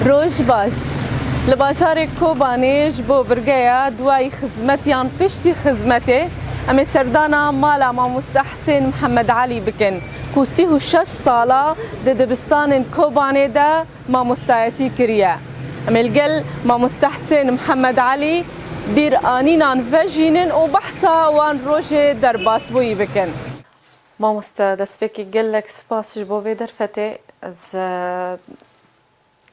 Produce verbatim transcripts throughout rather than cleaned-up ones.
Roj baş. Li bajarê Kobanê ji bo birgeya duwayî xizmet yan piştî xizmetê, em ê serdana mala mamoste Hisên Mihemed Elî bikin, ku sî û şeş sala di dibistanên Kobanê de mamostayetî kiriye. Em ê li gel mamoste Hisên Mihemed Elî bîranînan vejînin û behsa wan rojê derbasbûyî bikin. Mamoste, destpêkî gelek spas ji bo vê derfetê. Ez, e,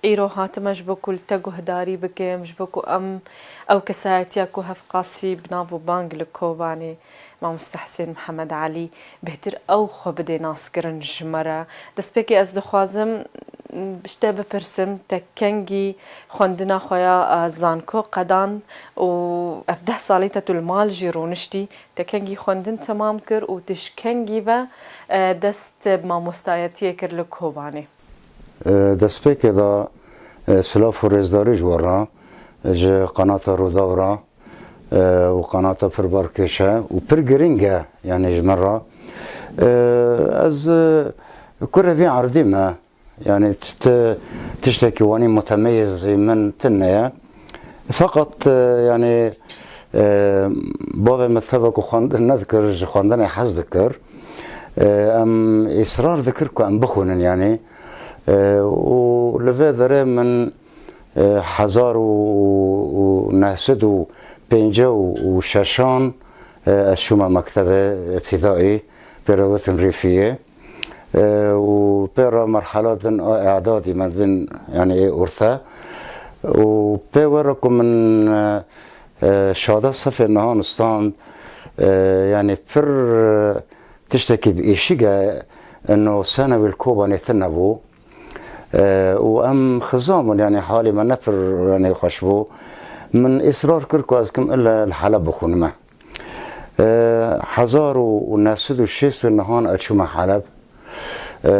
îro hatime ji bo ku li te guhdarî bikim, ji bo ku em ew kesayetiya ku hevqasî bi nav û bang li Kobanê, mamoste Hisên Mihemed Elî, bêhtir ew xwe bidê naskirin ji me re. Destpêkê ez dixwazim ji te bipirsim, te kengî xwendina xwe ya, e, zanko qedan û ev deh salî te tu li mal jî rûniştî, te kengî xwendin temam kir û tu ji kengî ve, e, dest bi mamostayetiyê kir li Kobanê? E, destpêkê de, e, silav û rêzdarî ji we re, ji qenata Rûdaw re, e, û qenata pir balkêş e û pir girîng e, yanî ji min re. E, ez, e, kurê vî erdî me, yanî t-, t-, tiştekî wanî mutemeyizî min tune ye. Feqet, e, yanî, e, bavê min tevek ku xwendin nedikir, ji xwendinê hez dikir. E, em îsrar dikir ku em bixwînin, yanî. E, û li vê derê min, e, hezar û neh sed û pêncî û şeşan, e, ez çûme mektebê îbtîdaî, pêrovetin rîfiyê. E, û pê re merhela din a îdadî me dibin, yanî ê orte. Û pê were ku min, e, e, şada sefê nihan stand, e, yanî pir, e, tiştekî bi êşîg e, ino senewî li Kobanê tune bû. E, û em xizam bûn, yanî halê me ne pir, yanî xweş bû. Min îsrar kir ku ez kim ille li Heleb bixwînime. E, hezar û neh sed û şêst û nihan ez çûme Heleb. E,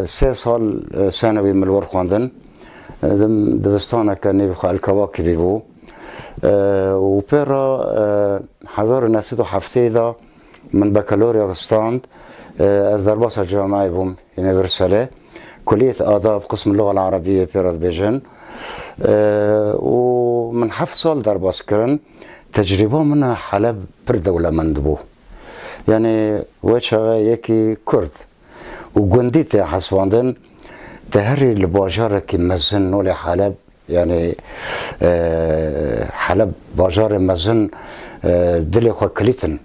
sê sal, e, senewî min li wir xwendin. E, dim-, dibistaneke nêvî xwe El Kewakibî bû. E, û pê re, e, hezar û neh sed û heftê de min bakalorya stand. E, ez derbasa camiyê bûm, Universalê. Kuliyet Adab, qism Lugal Arabiyê pê re dibêjin. E, û min heft sal derbas kirin. Tecrîba min a Heleb pir dewlemend bû. Yanî wê çaxê yekî Kurd û gundî tê hesibandin, te herî li bajarekî mezin nolê Heleb, yanî, e, Heleb bajarê mezin, e, dilê xwe kilîtin.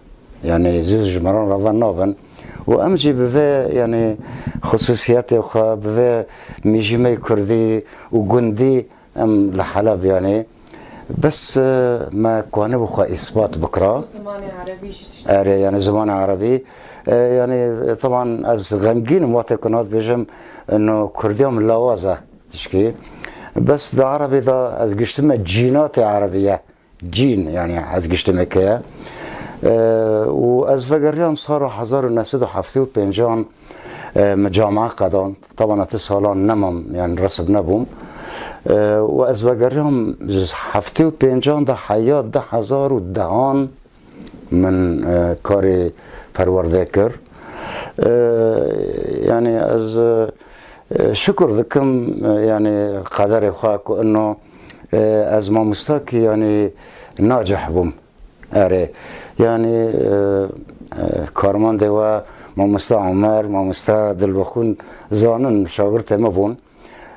Yanî zû ji miran re ve nabin. Û em jî bi vê, yanî xisûsiyetê xwe, bi vê mîjîmey kurdî û gundî Em li Heleb, yanî, bes, e, me kanibû xwe îsbat bikira. Zimanê erebî jî tişt. Erê, yanî zimanê erebî. E, yanî, e, teban ez xemgîn im, wextê ku niha dibêjim, ino kurdiya min lawaz e tişkî. Bes di erebî de ez giştime cînatê erebî ye. Cîn, yanî ez giştime ke ye. E, û ez vegeriyam sala hezar û neh sed û heftê û pêncan, e, me camia qedand. Tabana ti salan nemam, yanî resib nebûm. E, û ez vegeriyam ji heftê û pêncan de heya du hezar û dehan min, e, karê perwerdê kir. E, yanî ez, e, şukur dikim, e, yanî qederê xwe ku ino, e, ez mamostakî, yanî nacih bûm. Erê, yanî, e, e, karmendê we, mamoste Omer, mamoste Dilbixwîn zanin, şagirtê me bûn.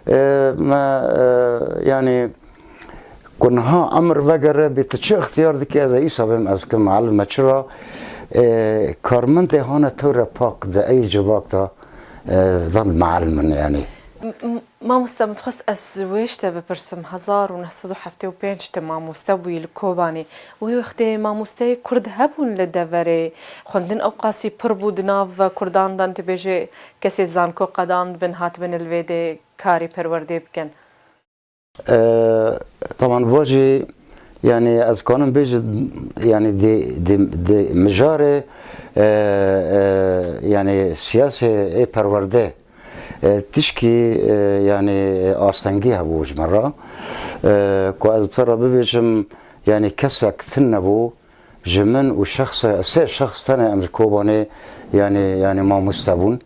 E, me, e, yanî, ku niha emir vegere bê, tu çi ixtiyar dikî, ez ê îsa bêm, ez kim mealim me. Çira, e, karmendê hane tewre pak di ey civak de, e, dan mealim min, yanî. M-, m-, Mamoste, min dixwest ez wê ji te bipirsim, hezar û neh sed û heftê û pênc te mamoste bûyî li Kobanê. Wê wextê mamosteyê kurd hebûn li deverê? Xwendin ewqasî pir bû di nav kurdan de, dibêje kesê zanko qedan dibin, hatibin li vê dê karê perwerdê bikin? E, teban, va jî, yanî, ez kanim bêjim, yanî, di, di, di mijarê, e, e, yanî, siyasê ê perwerdê, e, tişkî, e, yanî, astengî hebû ji min re. E, ku ez pê re bibêjim, yanî, kesek tune bû, ji min û şexse, sê şexs tenê em ji Kobanê, yanî, yanî mamoste bûn.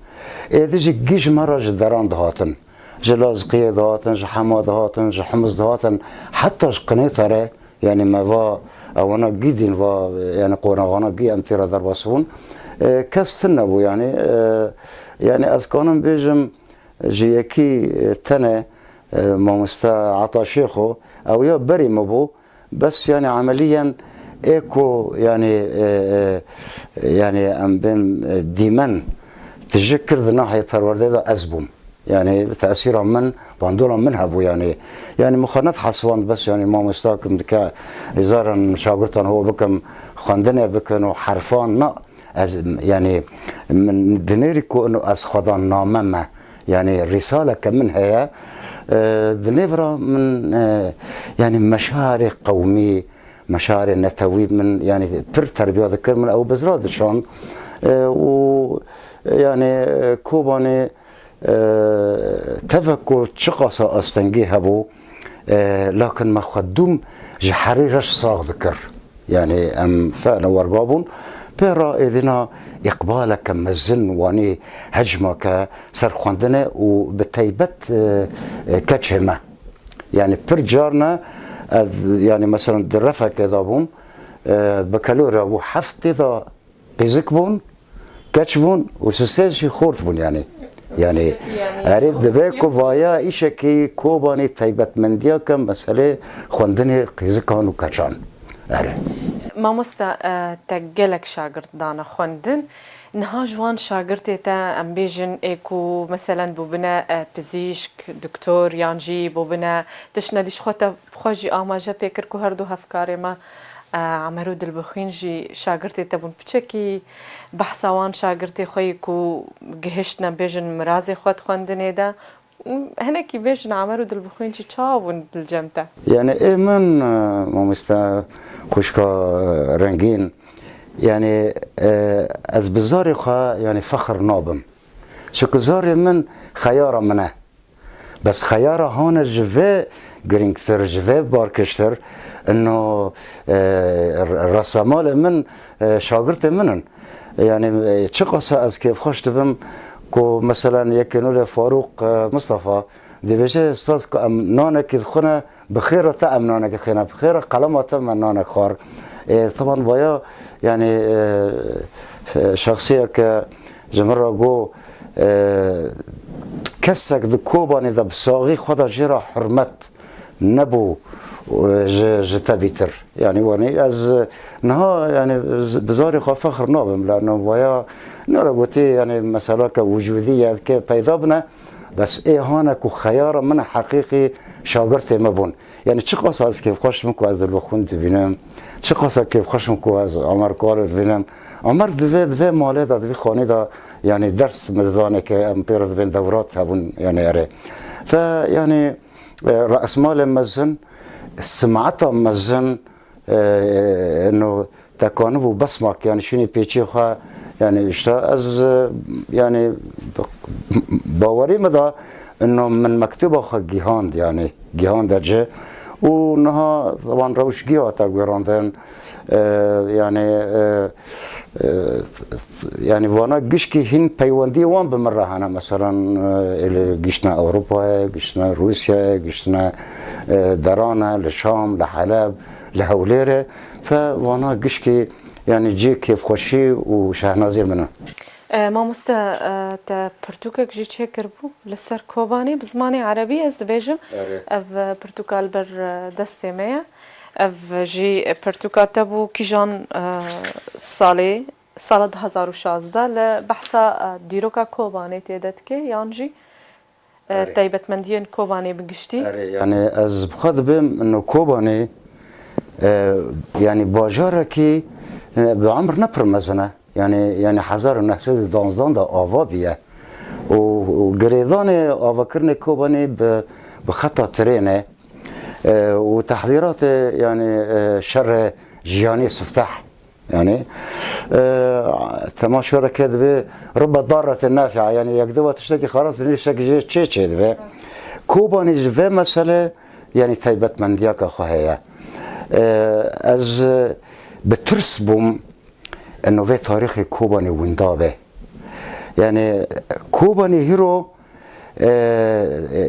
Êdî jî gî ji me re ji deran dihatin. Ji Lazqiyê dihatin, ji Hema dihatin, ji Humus dihatin, heta ji Qinêta re, yanî me va ewana gî dîn va, yanî qonaxana gî em tê re derbas bûn. E, kes tune bû, yanî, e, yanî ez kanim bêjim, ji yekî, e, tenê, e, mamoste Ata Şêxo, ew ya berî min bû, bes, yanî, emeliyen ê ku, yanî, e, e, yanî, em bên, e, dîmen tijik kir di nahê perwerdê de ez bûm. Yanî, tesîra min, bandola min hebû, yanî. Yanî, min xwe nedihesiband, bes, yanî, mamosta kim dike, hêzaran şagirtan ho bikim, xwendinê bikin û herfan, na. Ez, yanî, min dinêrî ku ino ez xwedan name me, yanî rîsaleke min heye, e, dinêvra min, e, yanî meşarê qewmî, meşarê netewî min, yanî pir terbiya dikir, min ew bizra dişand. E, û, yanî, e, Kobanê, e, tevek ku çiqasa astengî hebû, e, lakin me xwe dûm ji herî reş sax dikir. Yanî em fele werga bûn. Pê re êdîna îqbaleke mezin wanî hecmake ser xwendinê û bi teybet, e, e, keçê me. Yanî pir car ne, ez, yanî mesela di refekê de bûm, e, bi kelorê bû heftê de qîzik bûn, keç bûn û sisê jî xort bûn yanî. Yanî, erê dibe ku vaya îşekî Kobanî taybetmendiya ke meselê xwendinê qîzikan û keçan. Erê. Mamosta, e, te gelek şagirt dane xwendin. Niha ji wan şagirtê te, em bêjin, ê ku meselen bûbine, e, pizîşk, doktor yan jî bûbine tiştine dî ji xwe te Xwe jî amaje pê kir ku her du hevkarê me, e, Emer û Dilbixwîn jî şagirtê te bûn. Piçekî behsa wan şagirtê xwe yî ku gihiştine bêjin mirazê xwe di xwendinê de. Hinekî bêjin Emer û Dilbixwîn jî çawa bûn li cem te? Yanî ê min, e, mamoste xwişka, e, Rengîn, yanî, e, ez bi zarê xwe, yanî fexir nabim. Çunku zarê min xeyara min e. Bes xeyara hane ji vê girîngtir, ji vê barkiştir, ino, e, resemalê min, e, şagirtê min in. Yanî, e, çiqasa ez kêfxweş dibim ku, meselen, yekê nû lê Farûq, e, Mistefa, dibêje, Ustaz, ku em nanekî dixwine, bi xêra te em nanekî dixwine, bi xêra qelema te me nanek xwar. E, teban vaya, yanî, e, e, şexsiyeke ji min re got, e, kesek di Kobanê de bi saxî xwe de jê re hurmet nebû, e, ji, ji te bîtir. Yanî, wanî ez niha, yanî, bi zarê xwe fexr nabim, lano vaya, ne re gotî, yanî, meseleke wicûdî ye, ke peyda bine, bes ê hane ku xeyara min heqîqî şagirtê me bûn. Yanî çiqasa ez kêfxweş bim ku ez Dilbixwîn dibînim, çiqasa kêfxweş bim ku ez Omer Kualo dibînim. Omer di vê, di vê malê de, di vê xanî de, yanî ders min didanê ke em pê re dibên dewrat hebûn, yanî erê. Fe, yanî, e, resmalê mezin, simeta mezin, e, no, te kanibû besmak, yanî şûnî pêçî xwe, yanî, işte, ez, e, yanî, bawerî min da, ino min mektuba xwe gihand, yanî, gihande ci. Û niha, teban, rewş gî hate guêrandin, e, yanî, e, e, yanî, vana gişkî hîn peywendiyê wan bi min re hene. Meselen, e, ê li giştine Ewropayê, giştine Rûsyayê, giştine, e, derane, li Şam, li Heleb, li Hewlêrê. Fe vana gişkî, yanî, cihê kêfxweşî û şehnaziyê min e. E, mamoste, e, te pirtûkek jî çêkiribû li ser Kobanê bi zimanê erebî, ez dibêjim. Erê. Ev, e, pirtûka li ber, e, destê me ye. Ev jî pirtûka te bû, kîjan, e, salê, sala du hazar û şazdeh, li behsa, e, dîroka Kobanê tê de dike, yan jî e, Erê. taybetmendiyên Kobanê bi giştî? Erê, yanî ez bi xwe dibêm, no Kobanê, e, yanî bajarekî, e, bi emr ne pir mezin e. Yanî, yanî hezar û neh sed û duwazdeh de ava bûye. Û, û girêdanê avakirinê Kobanê bi, bi xeta trênê, e, û tehdîratê, yanî, e, şerê jiyanî sifteh. Yanî, e, temaşerekê dibê rubbe darretin nafia, yanî yek diva tiştekî xerab dibê, tiştekî jê çê çê dibe. Kobanî ji vê mesele, yanî taybetmendiyeke xwe heye. E, ez, e, bi tirs bûm, ino vê tarîxê Kobanî winda be. Yanî, Kobanî hîro, E,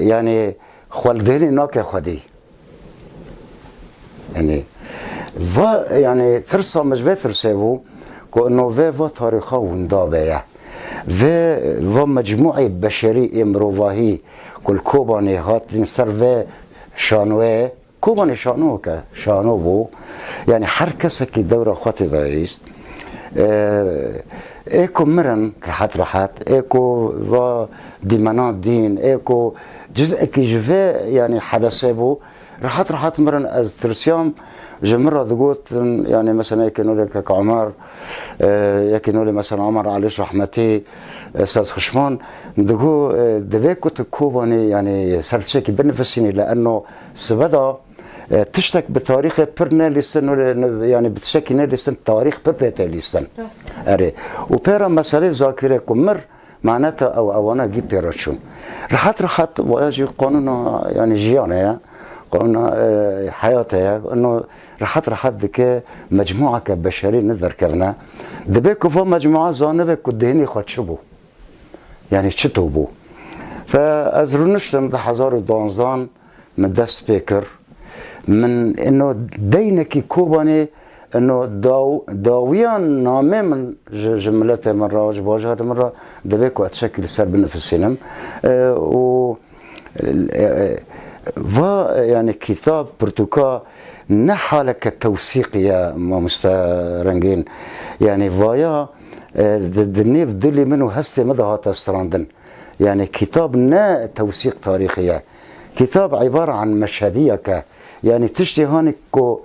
yani xwe li dêlê nake xwedî. Yani va, yani tirsa min ji vê tirsê bû ku no vê va tarîxa winda be ye. Vê va mecmûê beşerî ê mirovahî ku li Kobanê hatin ser vê şanoyê, Kobanê şanoyeke şano bû. Yani her kesekî dewra xwe tê de dîst. Ee, ê ku mirin rehet rehet, ê ku va dîmena dîn, ê ku cizekî ji vê yani hedesê bû, rehet rehet mirin. Ez tirsiyam, ji min re digotin, yani mesela yekê nolê kek Omer, e, yekê nolê mesela Omer Alîş rehmetî, e, Sez Xişman, digo, e, divê ku tu Kobanê yani ser tiştekî binivîsînî, li eno sibe de E, tiştek bi tarîxê pir nelîstin, wele ne, yani bi tiştekî nelîstin, tarîx pir pê tê lîstin. Rast. Erê. Û pê re meselê Zakirê ku mir, maneta ew, ewana gî pê re çûn. Rehet rehet, waya jî qanûna, yani jiyanê ye, qanûna, e, heyatê ye. Ino rehet rehet dike mecmûeke beşerî ne derkevine. Dibe ku va mecmûa zanibe ku dêhnê xwe çi bû. Yani çito bû. Fe ez rûniştim di hezar û duwanzdan min dest pê kir. Min ino deynekî Kobanê, ino daw-, dawiya namê min ji, ji miletê min re, ji bajarê min re divê ku ez tiştekî li ser binifisînim. E, û, e, e, va, yani kîtab, pirtûka ne haleke tewsîqî ye, mamoste Rengîn. Yani vaya, e, di, di nêv dilê min û hestê min de hate strandin. Yani kîtab ne tewsîq tarîxî ye. Kîtab îbare an meşhediyek e. Yani tiştê hanî ku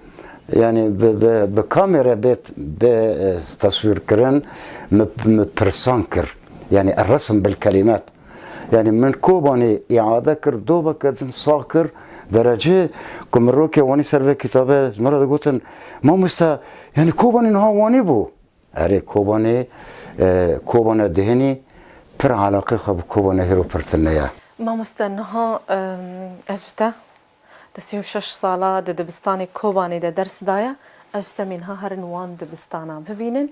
yani bi, bi, bi kamera bê, bê, e, teswîr kirin, min, min pirsan kir. Yani resim bil kelimat. Yani min Kobanê îade kir, dobeke din sax kir, derece ku min rokê wanî ser vê kîtabê, ji min re digotin, mamoste, yani Kobanê niha wanî bû. Erê Kobanê, e, Kobana dihênî pir eleqê xwe bi Kobana hêro pir tune ye. Mamoste, niha, em, ez û te di sî û şeş sala di dibistanê Kobanê de ders daye. Ez û te mînha herin wan dibistana bibînin.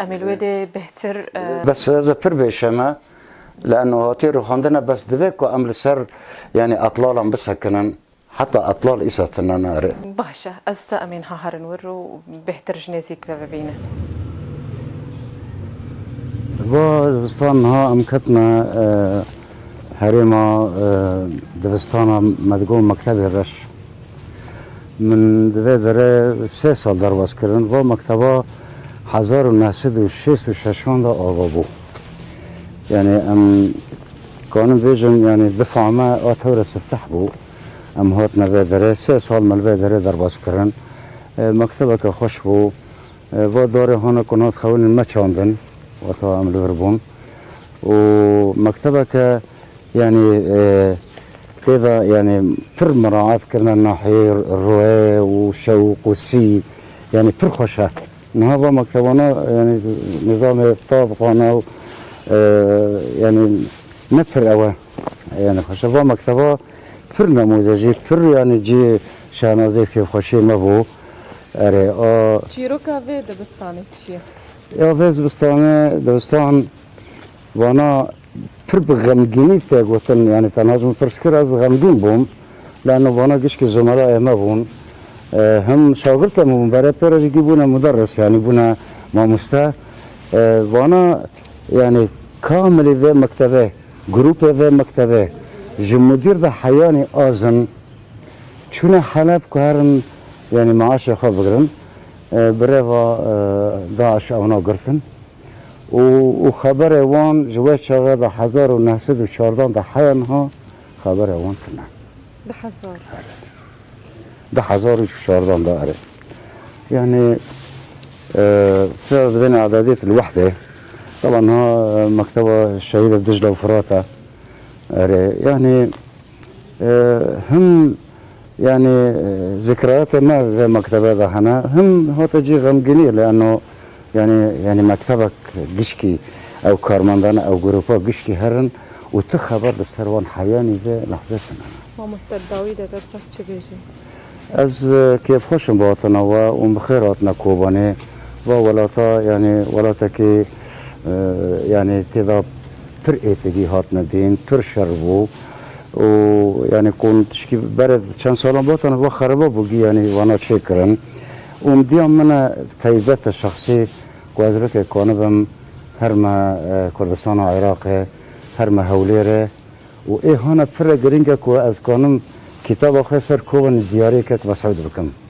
Em ê li wê dê bêhtir, e, Bes ez ê pir bêşeme, li eno hatî rûxandine, bes divê ku em li ser, yani, etlalan bisekinin. Heta etlal îsa tune nare. Baş e, ez te em ê niha herin wir û bêhtir ji nêzîk ve bibînin. Va dibistan niha em ketine, e, herêma, e, dibistana me digo Mektebê Reş. Min di vê derê sê sal derbas kirin. Va mekteba hezar û neh sed û şêst û şeşan de ava bû. Yani em kanin bêjin, yani difa me a tewre sifteh bû. Em hatine vê derê, sê sal me li vê derê derbas kirin. E, mektebeke xweş bû. E, va darê hane ku nat xewinin me çandin, wata em li vir bûn. Û mektebeke, yani, e, tê de, yani, pir miraet kirine nahiyê royê û şewq û sî, yani, pir xweş e. Niha va mektebana, yani, nizamê tabxana û, e, yani, ne pir ew e, yani, xweş e. Va mekteba pir nemûzecî, pir, yani, cî şehnazê kêfxweşiyê me bû. Erê, a Çîroka vê dibistanê çi ye? Ya vê zibistanê, dibistan vana pir bi xemgînî tê gotin, yani tenha ji min pirs kir, ez xemgîn bûm. Lano vana gişkî zumelayê me bûn. E, him şagirtê min bûn, berê pê re jî gî bûne muderris, yani bûne mamoste. E, vana, yani kamilî vê mektebê, grûpê vê mektebê ji mudîr de heyanî azin, çûne Heleb ku herin, yani maaşê xwe bigirin. E, bi rêva, e, DAIŞ ewna girtin. Û, û xeberê wan ji wê çaxê de hezar û neh sed û çardan de heya niha xeberê wan tune. Di hezar. Di hezar û çardan de, erê. Yani, e, fêr dibêne edediyet li wehdê. Taban niha, e, mekteba Şehîd Dicle û Firat e. Erê, yani, e, him, yani, e, zikrayatê me vê mektebe de hene, him hate cî xemgînî, lano, yani, yani mektebek gişkî ew karmendane, ew grupa gişkî herin û tu xeber li ser wan heyanî vê lehze tune. Mamoste, dawî de te dixwest çi bêjî? Ez, e, kêfxweş im bi hatina we û bi xêr hatine Kobanê. Va welata, yani, welatekî, e, yani, tê de pir êtigî hatine dîn, pir şer bû. Û yani ku tişkî berê çend salan batan va xeraba bû, gî yani vana çêkirin. Û diya min e teybete şexsî ku ez weke kanibim her me, e, Kurdistana Iraqê, her me Hewlêrê. Û ê hana pir e giring e ku ez kanim kitaba xwe ser kovên diyarê kek Mesûd bikim.